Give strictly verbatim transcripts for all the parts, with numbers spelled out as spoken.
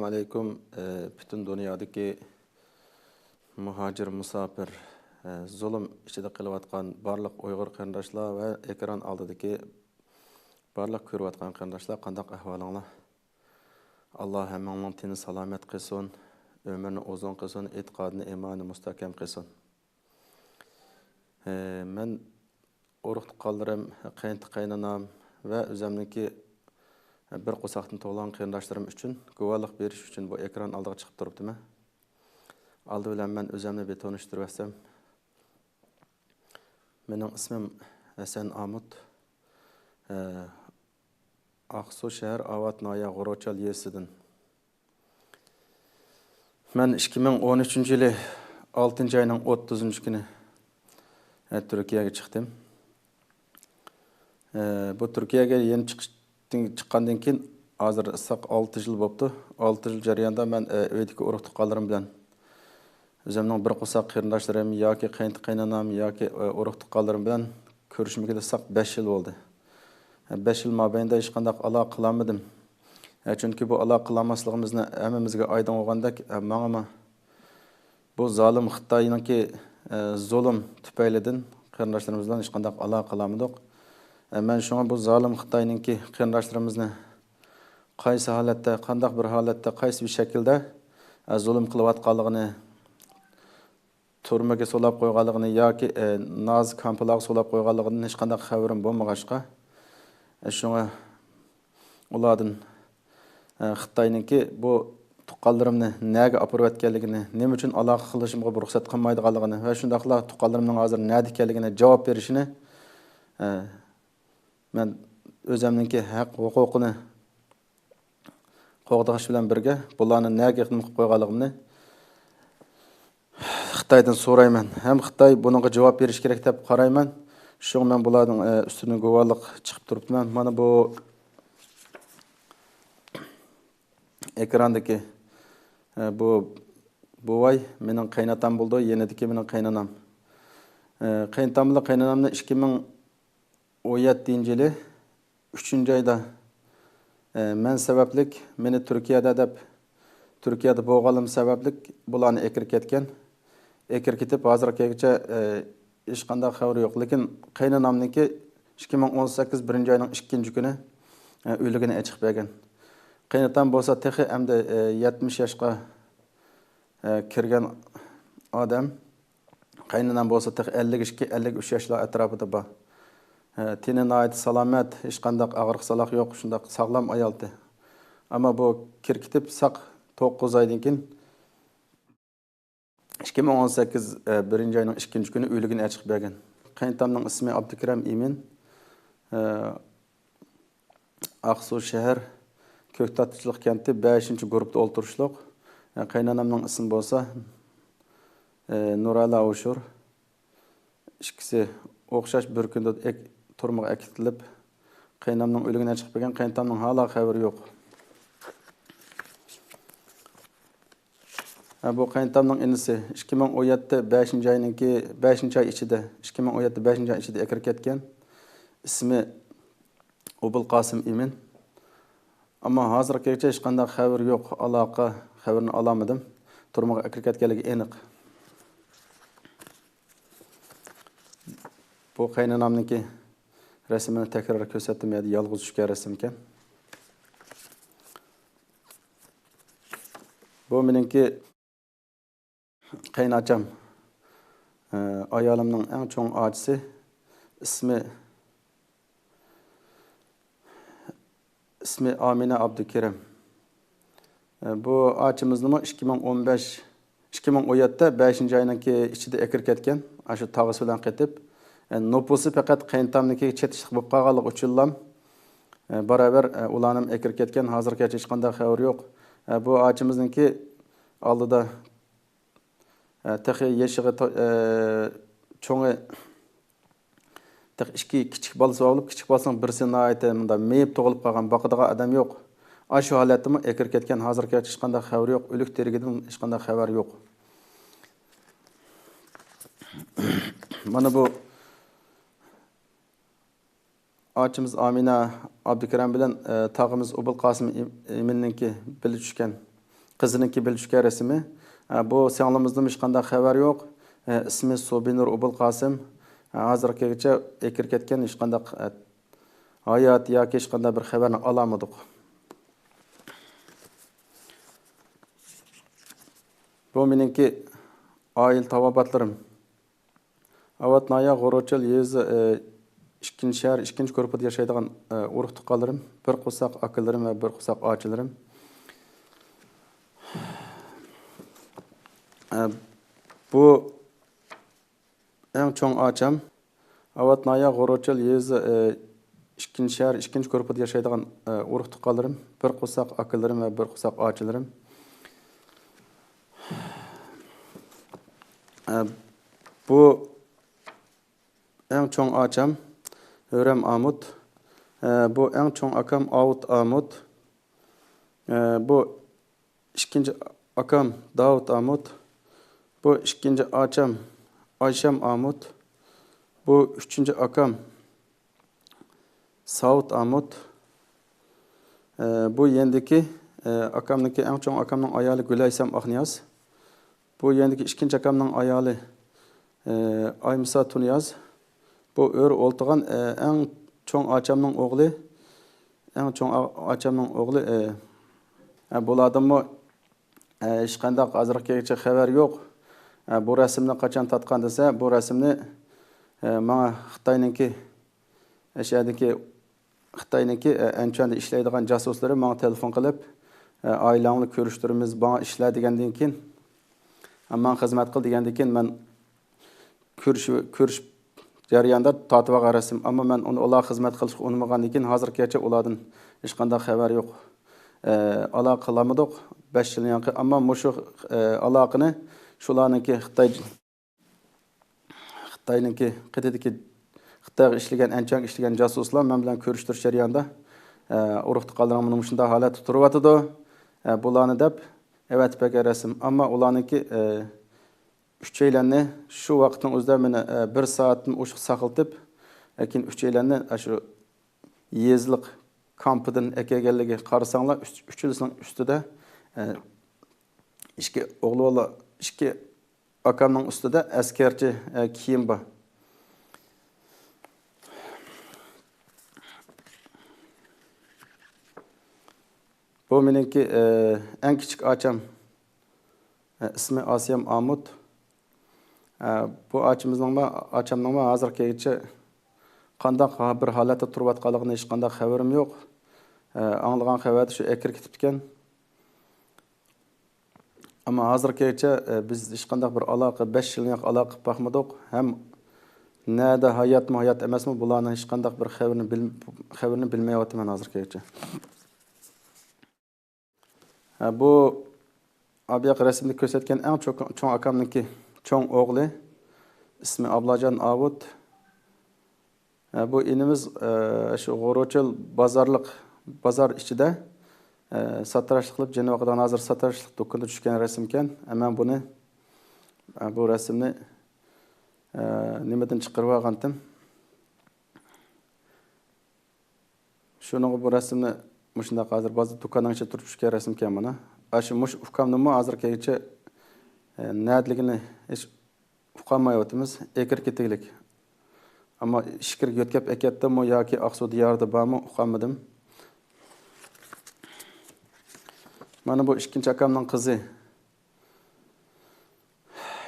ئەسسالامۇ ئەلەيكۇم. ئە، پۈتۈن دۇنيادىكى مۇھاجىر، مۇساپىر، ئە، زۇلۇم ئىچىدە قېلىۋاتقان بارلىق ئۇيغۇر قېرىنداشلار ۋە ئېكران ئالدىدىكى بارلىق كۆرۈۋاتقان قېرىنداشلار، قانداق ئەھۋالىڭلار؟ ئاللا ھەممىڭلارنىڭ تېنى سالامەت قىلسۇن، ئۆمرىنى ئۇزۇن قىلسۇن، ئېتىقادىنى، ئىمانىنى مۇستەھكەم قىلسۇن. ئە، مەن ئۇرۇق تۇغقانلىرىم، قېيىنتا قېيىنئانام ۋە ئۆزۈمنىڭكى بىر قورساقتىن تۇغۇلغان قېرىنداشلىرىم ئۈچۈن گۇۋاھلىق بېرىش ئۈچۈن بۇ ئېكران ئالدىغا چىقىپ تۇرۇپتىمەن. ئالدى بىلەن مەن ئۆزۈمنى بىر تونۇشتۇرۇۋەتسەم، مېنىڭ ئىسمىم ھەسەن ئامۇت. ئە، ئاقسۇ شەھەر ئاۋات ناھىيە غۇرۇچال يېزىسىدىن. مەن ئىككى مىڭ ئون ئۈچىنچى يىلى ئالتىنچى ئاينىڭ ئوتتۇزىنچى كۈنى، ئە، تۈركىيەگە چىقتىم. ئە، بۇ تۈركىيەگە يەنە چىقىشتىن، چىققاندىن كېيىن ھازىر ساق ئالتە يىل بوپتۇ. ئالتە يىل جەريانىدا مەن، ئە، ئۆيدىكى ئۇرۇق تۇغقانلىرىم بىلەن، ئۆزۈمنىڭ بىر قورساق قېرىنداشلىرىم ياكى قېيىنتا قېيىنئانام ياكى، ئە، ئۇرۇق تۇغقانلىرىم بىلەن كۆرۈشمىگىلى ساق بەش يىل بولدى. ئە، بەش يىل مابەينىدە ھېچقانداق ئالاقە قىلالمىدىم. ئە، چۈنكى بۇ ئالاقە قىلالماسلىقىمىزنى ھەممىمىزگە ئايدىڭ بولغاندەك، ئە، ماڭىمۇ بۇ زالىم خىتاينىڭكى، ئە، زۇلۇم تۈپەيلىدىن قېرىنداشلىرىمىز بىلەن ھېچقانداق ئالاقە قىلالمىدۇق. ئە، مەن شۇڭا بۇ زالىم خىتاينىڭكى قېرىنداشلىرىمىزنى قايسى ھالەتتە، قانداق بىر ھالەتتە، قايسى بىر شەكىلدە، ئە، زۇلۇم قىلىۋاتقانلىقىنى، تۈرمىگە سولاپ قويغانلىقىنى ياكى، ئە، نازا كامپلارغا سولاپ قويغانلىقىدىن ھېچقانداق خەۋىرىم بولمىغاچقا، ئە، شۇڭا ئۇلاردىن، ئە، خىتاينىڭكى بۇ تۇغقانلىرىمنى نەگە ئاپىرىۋەتكەنلىكىنى، نېمە ئۈچۈن ئالاقە قىلىشىمغا رۇخسەت قىلمايدىغانلىقىنى ۋە شۇنداقلا تۇغقانلىرىمنىڭ ھازىر نەدە ئىكەنلىكىنى جاۋاب بېرىشىنى، ئە، مەن ئۆزۈمنىڭكى ھەق ھوقۇقىنى قوغداش بىلەن بىرگە، بۇلارنى نەگە ئىقدام قىلىپ قويغانلىقىمنى خىتايدىن سورايمەن. ھەم خىتاي بۇنىڭغا جاۋاب بېرىشى كېرەك دەپ قارايمەن. شۇڭا مەن بۇلارنىڭ، ئە، ئۈستىدىن گۇۋاھلىق چىقىپ تۇرۇپتىمەن. مانا بۇ ئېكراندىكى، ئە، بۇ بوۋاي مېنىڭ قېيىنئاتام بولىدۇ، يېنىدىكى مېنىڭ قېيىنئانام. ئە، قېيىنئاتام بىلەن قېيىنئانامنى ئىككى مىڭ ئون يەتتىنچى يىلى ئۈچىنچى ئايدا، ئە، مەن سەۋەبلىك، مېنى تۈركىيەدە دەپ، تۈركىيەدە بولغانلىقىم سەۋەبلىك بۇلارنى ئەكىرىپ كەتكەن. ئەكىرىپ كېتىپ، ھازىرغىچە، ئە، ھېچقانداق خەۋىرى يوق. لېكىن قېيىنئانامنىڭكى ئىككى مىڭ ئون سەككىز بىرىنچى ئاينىڭ ئىككىنچى كۈنى، ئە، ئۆلۈكىنى ئېچىقىپ بەرگەن. قېيىنئاتام بولسا تېخى ئەمدى، ئە، يەتمىش ياشقا، ئە، كىرگەن ئادەم. قېيىنئانام بولسا تېخى ئەللىك ئىككى، ئەللىك ئۈچ ياشلار ئەتراپىدا بار. ھە، تېنى ناھايىتى سالامەت، ھېچقانداق ئاغرىق-سالاق يوق، شۇنداق ساغلام ئايالتى. ئەمما بۇ كىرىپ كېتىپ ساق توققۇز ئايدىن كېيىن، ئىككى مىڭ ئون سەككىز، ئە، بىرىنچى ئاينىڭ ئىككىنچى كۈنى ئۆلۈكىنى ئەچىقىپ بەرگەن. قېيىنئاتامنىڭ ئىسمى ئابدۇكېرەم ئىمىن. ھە، ئاقسۇ شەھەر، كۆكتاتچىلىق كەنتى، بەشىنچى گۇرۇپپىدا ئولتۇرۇشلۇق. قېيىنئانامنىڭ ئىسمى بولسا، ئى، نۇرەلا ئوشۇر. ئىككىسى ئوخشاش بىر كۈندە ئەك-، تۈرمىگە ئەكېتىلىپ، قېيىنئانامنىڭ ئۆلۈكىنى چىقىپ بەرگەن، قېيىنئاتامنىڭ ھالا خەۋىرى يوق. ھە، بۇ قېيىنئاتامنىڭ ئىنىسى ئىككى مىڭ ئون يەتتە بەشىنچى ئاينىڭكى، بەشىنچى ئاي ئىچىدە، ئىككى مىڭ ئون يەتتە بەشىنچى ئاي ئىچىدە ئەكىرىپ كەتكەن. ئىسمى ئوبۇلقاسىم ئىمىن. ئەمما ھازىرغىچە ھېچقانداق خەۋىرى يوق، ئالاقە خەۋىرىنى ئالالمىدىم. تۈرمىگە ئەكىرىپ كەتكەنلىكى ئېنىق. بۇ قېيىنئانامنىڭكى رەسىمىنى تەكرار كۆرسەتتىم، يەنە يالغۇز چۈشكەن رەسىمكەن. بۇ مېنىڭكى قېيىنئاچام، ئە، ئايالىمنىڭ ئەڭ چوڭ ئاچىسى، ئىسمى، ئىسمى ئامىنە ئابدۇكېرىم. ئە، بۇ ئاچىمىزنىمۇ ئىككى مىڭ ئون بەش، ئىككى مىڭ ئون يەتتە بەشىنچى ئاينىڭكى ئىچىدە ئەكىرىپ كەتكەن، ئاشۇ تاغىسى بىلەن قېتىپ. ئە، نوپۇسى پەقەت قېيىنئاتامنىڭكىگە چېتىشلىق بولۇپ قالغانلىقى ئۈچۈنلا، ئە، باراۋەر، ئە، ئۇلارنىمۇ ئەكىرىپ كەتكەن، ھازىرغىچە ھېچقانداق خەۋىرى يوق. ئە، بۇ ئاچىمىزنىڭكى ئالدىدا، ئە، تېخى يېشىغا تو-، ئە، چوڭى، تېخى ئىككى كىچىك بالىسى بولۇپ، كىچىك بالىسىنىڭ بىرسى ناھايىتى مۇنداق مېيىپ تۇغۇلۇپ قالغان، باقىدىغان ئادەم يوق. ئاشۇ ھالەتتىمۇ ئەكىرىپ كەتكەن، ھازىرغىچە ھېچقانداق خەۋىرى يوق، ئۆلۈك تىرىكىدىن ھېچقانداق خەۋەر يوق. مانا بۇ ئاچىمىز ئامىنە ئابدۇكېرەم بىلەن، ئە، تاغىمىز ئوبۇلقاسىم ئىم-، ئىمىننىڭكى بىللە چۈشكەن قىزىنىڭكى بىلە چۈشكەن رەسىمى. ئە، بۇ سىڭلىمىزدىن ھېچقانداق خەۋەر يوق. ئە، ئىسمى سوبىنۇر ئوبۇلقاسىم. ئە، ھازىرغىچە ئەكىرىپ كەتكەن، ھېچقانداق، ئە، ھايات ياكى ھېچقانداق بىر خەۋەرنى ئالالمىدۇق. بۇ مېنىڭكى ئائىلە تاۋابىئاتلىرىم. ئاۋات ناھىيە غورچىل يېزا، ئى، ئىككىنچى شەھەر، ئىككىنچى گۇرۇپپىدا ياشايدىغان، ئى، ئۇرۇق-تۇغقانلىرىم، بىر قورساق ئاكىلىرىم ۋە بىر قورساق ئاچىلىرىم. ئى، بۇ ئەڭ چوڭ ئاچام. ئاۋات ناھىيە غورچىل يېزا، ئى، ئىككىنچى شەھەر، ئىككىنچى گۇرۇپپىدا ياشايدىغان، ئى، ئۇرۇق-تۇغقانلىرىم، بىر قورساق ئاكىلىرىم ۋە بىر قورساق ئاچىلىرىم. ئە، بۇ ئەڭ چوڭ ئاچام ھۆرەم ئامۇت. ئە، بۇ ئەڭ چوڭ ئاكام ئاۋۇت ئامۇت. ئە، بۇ ئىككىنچى ئاكام داۋۇت ئامۇت. بۇ ئىككىنچى ئاچام ئايشەم ئامۇت. بۇ ئۈچىنچى ئاكام ساۋۇت ئامۇت. ئە، بۇ يېنىدىكى، ئە، ئاكامنىڭكى، ئەڭ چوڭ ئاكامنىڭ ئايالى گۈلەيسەم ئاقنىياز. بۇ يېنىدىكى ئىككىنچى ئاكامنىڭ ئايالى، ئە، ئايمۇسا تۇنىياز. بۇ ئۆرە ئولتۇرغان، ئە، ئەڭ چوڭ ئاچامنىڭ ئوغلى، ئەڭ چوڭ ئا-، ئاچامنىڭ ئوغلى، ئە، ئە، بۇلاردىنمۇ ئە، ھېچقانداق ھازىرغىچە خەۋەر يوق. ئە، بۇ رەسىمنى قاچان تارتقان دېسە، بۇ رەسىمنى، ئە، ماڭا خىتاينىڭكى، ئەشەدىكى خىتاينىڭكى، ئە، ئەنچۈەندە ئىشلەيدىغان جاسۇسلىرى ماڭا تېلېفون قىلىپ، ئە، «ئائىلەڭنى كۆرۈشتۈرىمىز، ماڭا ئىشلە» دېگەندىن كېيىن، ئە، ماڭا خىزمەت قىل دېگەندىن كېيىن، مەن كۆرۈشۈپ، كۆرۈشۈپ جەريانىدا تارتىۋالغان رەسىم. ئەمما مەن ئۇنى، ئۇلارغا خىزمەت قىلىشقا ئۇنىمىغاندىن كېيىن، ھازىرغىچە ئۇلاردىن ھېچقانداق خەۋەر يوق. ئە، ئالاقە قىلالمىدۇق. بەش يىلدىن ياقى. ئەمما مۇشۇ، ئە، ئالاقىنى شۇلارنىڭكى خىتاي، خىتاينىڭكى قېتىدىكى، خىتايغا ئىشلىگەن، ئەنچۈەنگە ئىشلىگەن جاسۇسلار مەن بىلەن كۆرۈشتۈرۈش جەريانىدا، ئە، «ئۇرۇق-تۇغقانلىرىڭ مانا مۇشۇنداق ھالەتتە تۇرۇۋاتىدۇ. ئە، بۇلارنى» دەپ ئەۋەتىپ بەرگەن رەسىم. ئەمما ئۇلارنىڭكى، ئە، ئۈچەيلەننى شۇ ۋاقىتنىڭ ئۆزىدە مېنى، ئە، بىر سائەتتىن ئوشۇق ساقلىتىپ، لېكىن ئۈچەيلەننى، ئە، شۇ يېزىلىق كامپىدىن ئەكەلگەنلىكى قارىساڭلار، ئۈچ-، ئۈچىلىسىنىڭ ئۈستىدە، ئە، ئىككى ئوغلى بالا، ئىككى ئاكامنىڭ ئۈستىدە ئەسكەرچە، ئە، كىيىم بار. بۇ مېنىڭكى، ئە، ئەڭ كىچىك ئاچام. ئىسمى ئاسىيەم ئامۇت. بۇ ئاچىمىزنىڭمۇ، ئاچامنىڭمۇ ھازىرغىچە قانداق بىر ھالەتتە تۇرۇۋاتقانلىقىنى ھېچقانداق خەۋىرىم يوق. ئاڭلىغان خەۋەردە شۇ ئەكىرىپ كېتىپتىكەن. ئەمما ھازىرغىچە بىز ھېچقانداق بىر ئالاقە، بەش يىلنى ياق ئالاقە قىلىپ باقمىدۇق. ھەم نەدە، ھاياتمۇ، ھايات ئەمەسمۇ، بۇلارنىڭ ھېچقانداق بىر خەۋىرىنى بىل-، خەۋىرىنى بىلمەيۋاتىمەن ھازىرغىچە. ھە، بۇ ئابىياق رەسىمدە كۆرسەتكەن ئەڭ چوك-، چوڭ ئاكامنىڭكى چوڭ ئوغلى، ئىسمى ئابلاجان ئاۋۇت. ھە، بۇ ئىنىمىز، ئە، شۇ غورچىل بازارلىق، بازار ئىچىدە، ئە، ساتىراشلىق قىلىپ، جېنى ۋاقىدىغان، ھازىر ساتىراشلىق دۇكىنىدا چۈشكەن رەسىمكەن. ئە، مەن بۇنى، ئە، بۇ رەسىمنى، ئە، نېمىدىن چىقىرىپ ئالغانتىم. شۇنىڭغا بۇ رەسىمنى مۇشۇنداق ھازىر بازار دۇكاننىڭ ئىچىدە تۇرۇپ چۈشكەن رەسىمكەن مانا. ئاشۇ مۇشۇ ئۇكامنىمۇ ھازىرغىچە، ئە، نەدىلىكىنى ھېچ ئۇقالمايۋاتىمىز. ئەكىرىپ كېتىگلىك. ئەمما ئىچكىرىگە يۆتكەپ ئەكەتتىمۇ ياكى ئاقسۇ دىيارىدا بارمۇ ئۇقالمىدىم. مانا بۇ ئىككىنچى ئاكامنىڭ قىزى.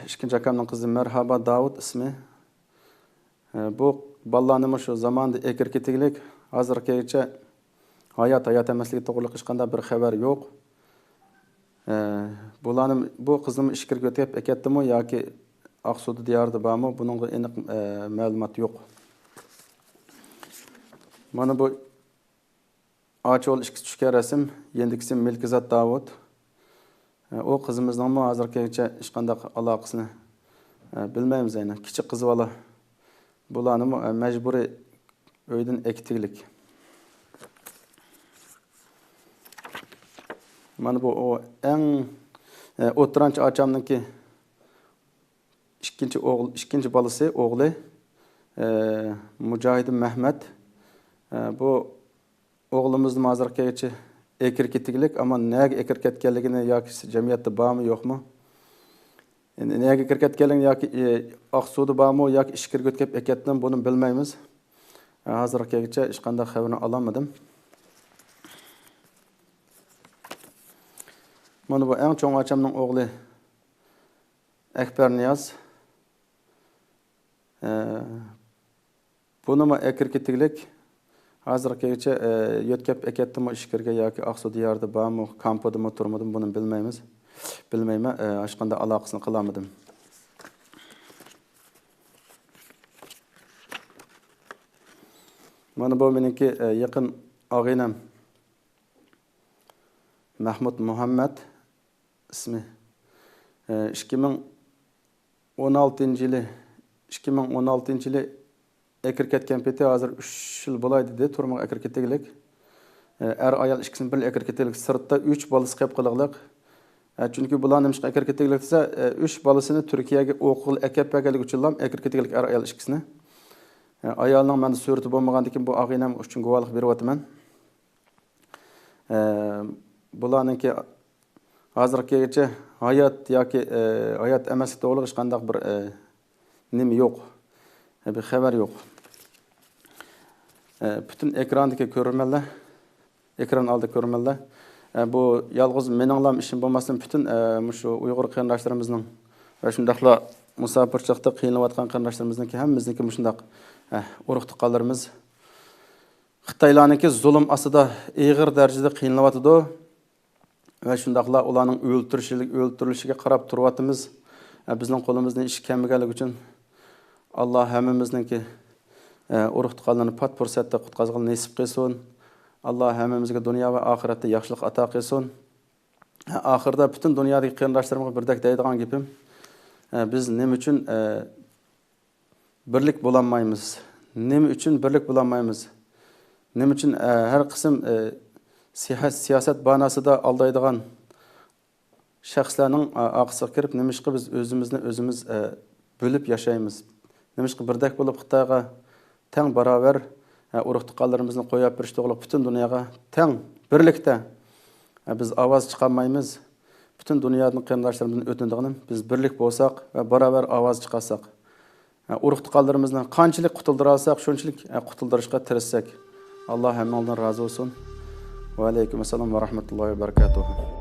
ئىككىنچى ئاكامنىڭ قىزى مەرھابا داۋۇت ئىسمى. ئە، بۇ بالىلارنىمۇ شۇ زامانىدا ئەكىرىپ كېتىگلىك، ھازىرغىچە ھايات، ھايات ئەمەسلىكى توغرىلىق ھېچقانداق بىر خەۋەر يوق. ئە، بۇلارنى، بۇ قىزنىمۇ ئىچكىرىگە يۆتكەپ ئەكەتتىمۇ ياكى ئاقسۇدا دىيارىدا بارمۇ، بۇنىڭغا ئېنىق، ئە، مەلۇمات يوق. مانا بۇ ئاچا ئوغۇل ئىككىسى چۈشكەن رەسىم، يېنىدىكىسى مىلكىزات داۋۇت. ئۇ قىزىمىزنىڭمۇ ھازىرغىچە ھېچقانداق ئالاقىسىنى، ئە، بىلمەيمىز ئەينى. كىچىك قىز بالا. بۇلارنىمۇ، ئە، مەجبۇرىي ئۆيدىن ئەكېتىگلىك. مانا بۇ ئۇ ئەڭ، ئە، ئوتتۇرانچە ئاچامنىڭكى ئىككىنچى ئوغۇل، ئىككىنچى بالىسى، ئوغلى، ئە، مۇجاھىدىن مەھمەت. ئە، بۇ ئوغلىمىزنى ھازىرغىچە ئەكىرىپ كېتىگلىك، ئەمما نەگە ئەكىرىپ كەتكەنلىكىنى ياكى جەمئىيەتتە بارمۇ يوقمۇ؟ نەگە ئەكىرىپ كەتكەنلىكىنى ياكى، ئى، ئاقسۇدا بارمۇ ياكى ئىچكىرىگە ئۆتكەپ ئەكەتتىمۇ، بۇنى بىلمەيمىز. ھازىرغا كەلگۈچە ھېچقانداق خەۋىرىنى ئالالمىدىم. مانا بۇ ئەڭ چوڭ ئاچامنىڭ ئوغلى ئەكبەر نىياز. ئە، بۇنىمۇ ئەكىرىپ كېتىگلىك. ھازىرغا كەلگۈچە، ئە، يۆتكەپ ئەكەتتىمۇ ئىچكىرىگە ياكى ئاقسۇ دىيارىدا بارمۇ، كامپىدىمۇ تۇرمىدىمۇ، بۇنى بىلمەيمىز. بىلمەيمەن، ئە، ھېچقانداق ئالاقىسىنى قىلالمىدىم. مانا بۇ مېنىڭكى، ئە، يېقىن ئاغىنەم مەھمۇد مۇھەممەد ئىسمى. ئە، ئىككى مىڭ ئون ئالتىنچى يىلى، ئىككى مىڭ ئون ئالتىنچى يىلى ئەكىرىپ كەتكەن پېتى ھازىر ئۈچ يىل بولاي دېدى، تۈرمىگە ئەكىرىپ كېتىگلىك. ئە، ئەر ئايال ئىككىسىنى بىللە ئەكىرىپ كېتىگلىك، سىرتتا ئۈچ بالىسى قېلىپ قالىغلىق. ئە، چۈنكى بۇلار نېمىشقا ئەكىرىپ كېتىگلىك دېسە، ئە، ئۈچ بالىسىنى تۈركىيەگە ئوقۇغىلى ئەكەپ بەرگەنلىكى ئۈچۈنلا ئەكىرىپ كېتىگلىك ئەر ئايال ئىككىسىنى. ئە، ئايالنىڭ مەندە سۈرىتى بولمىغاندىكىن بۇ ئاغىنەم ئۈچۈن گۇۋاھلىق بېرىۋاتىمەن. ئە، بۇلارنىڭكى ھازىرغا كەلگۈچە ھايات ياكى، ئە، ھايات ئەمەسلىكى توغرىلىق ھېچقانداق بىر، ئە، نېمە يوق. ئە، بىر خەۋەر يوق. ئە، پۈتۈن ئېكراندىكى كۆرۈرمەنلەر، ئېكران ئالدىدىكى كۆرۈرمەنلەر، ئە، بۇ يالغۇز مېنىڭلام ئىشىم بولماستىن، پۈتۈن، ئە، مۇشۇ ئۇيغۇر قېرىنداشلىرىمىزنىڭ ۋە شۇنداقلا مۇساپىرچىلىقتا قىينىلىۋاتقان قېرىنداشلىرىمىزنىڭكى ھەممىمىزنىڭكى مۇشۇنداق، ئە، ئۇرۇق تۇغقانلىرىمىز خىتايلارنىڭكى زۇلۇم ئاستىدا ئېغىر دەرىجىدە قىينىلىۋاتىدۇ. ۋە شۇنداقلا ئۇلارنىڭ ئۆلتۈرۈشى-، ئۆلتۈرۈلۈشىگە قاراپ تۇرۇۋاتىمىز. ئە، بىزنىڭ قولىمىزدىن ئىش كەلمىگەنلىكى ئۈچۈن ئاللا ھەممىمىزنىڭكى، ئە، ئۇرۇق تۇغقانلىرىنى پات پۇرسەتتە قۇتقازغىلى نېسىپ قىلسۇن. ئاللا ھەممىمىزگە دۇنيا ۋە ئاخىرەتتە ياخشىلىق ئاتا قىلسۇن. ئە، ئاخىرىدا پۈتۈن دۇنيادىكى قېرىنداشلىرىمغا بىردەك دەيدىغان گېپىم، ئە، بىز نېمە ئۈچۈن، ئە، بىرلىك بولالمايمىز؟ نېمە ئۈچۈن بىرلىك بولالمايمىز؟ نېمە ئۈچۈن، ئە، ھەر قىسىم، ئە، سىيا-، سىياسەت باناسىدا ئالدايدىغان شەخسلەرنىڭ، ئە، ئارقىسىغا كىرىپ، نېمىشقا بىز ئۆزىمىزنى ئۆزىمىز، ئە، بۆلۈپ ياشايمىز؟ نېمىشقا بىردەك بولۇپ خىتايغا تەڭ باراۋەر، ئە، ئۇرۇق تۇغقانلىرىمىزنى قويۇپ بېرىش توغرۇلۇق پۈتۈن دۇنياغا تەڭ بىرلىكتە، ئە، بىز ئاۋاز چىقارمايمىز؟ پۈتۈن دۇنيادىن قېرىنداشلىرىمىزدىن ئۆتۈنىدىغىنىم، بىز بىرلىك بولساق ۋە باراۋەر ئاۋاز چىقارساق، ئە، ئۇرۇق تۇغقانلىرىمىزنى قانچىلىك قۇتۇلدۇرالىساق، شۇنچىلىك، ئە، قۇتۇلدۇرۇشقا تىرىشساك. ئاللا ھەممىڭلاردىن رازى بولسۇن. ۋەئەلەيكۇم ئەسسالام ۋە رەھمەتۇللاھى ۋە بەرىكاتۇھۇ.